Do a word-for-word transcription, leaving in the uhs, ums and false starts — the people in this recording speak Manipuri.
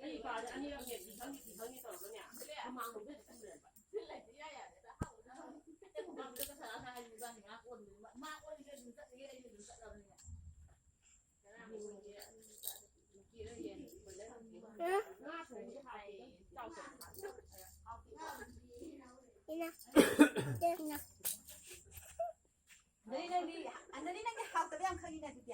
ꯑꯩ ꯀꯥꯗ ꯑꯅꯤꯔꯛ ꯅꯦꯠ ꯊꯤꯡ ꯊꯤꯡꯉꯤ ꯇꯧꯔꯒꯅꯦ, ꯍꯨꯃꯥꯡ ꯍꯧꯖꯤꯛ ꯊꯝꯃꯦꯕ꯫ ꯃꯥ ꯑꯣꯟꯂꯤꯁꯦ ꯑꯗꯨꯝ ꯆꯠꯂꯒꯦ, ꯑꯩꯁꯨ ꯑꯗꯨꯝ ꯆꯠꯂꯕꯅꯤꯅ꯫ ꯑꯗꯩ ꯅꯪꯗꯤ, ꯑꯗꯩ ꯅꯪꯗꯤ ꯍꯥꯎꯇꯕ ꯌꯥꯝ ꯈꯪꯉꯤꯅꯦ ꯑꯗꯨꯗꯤ꯫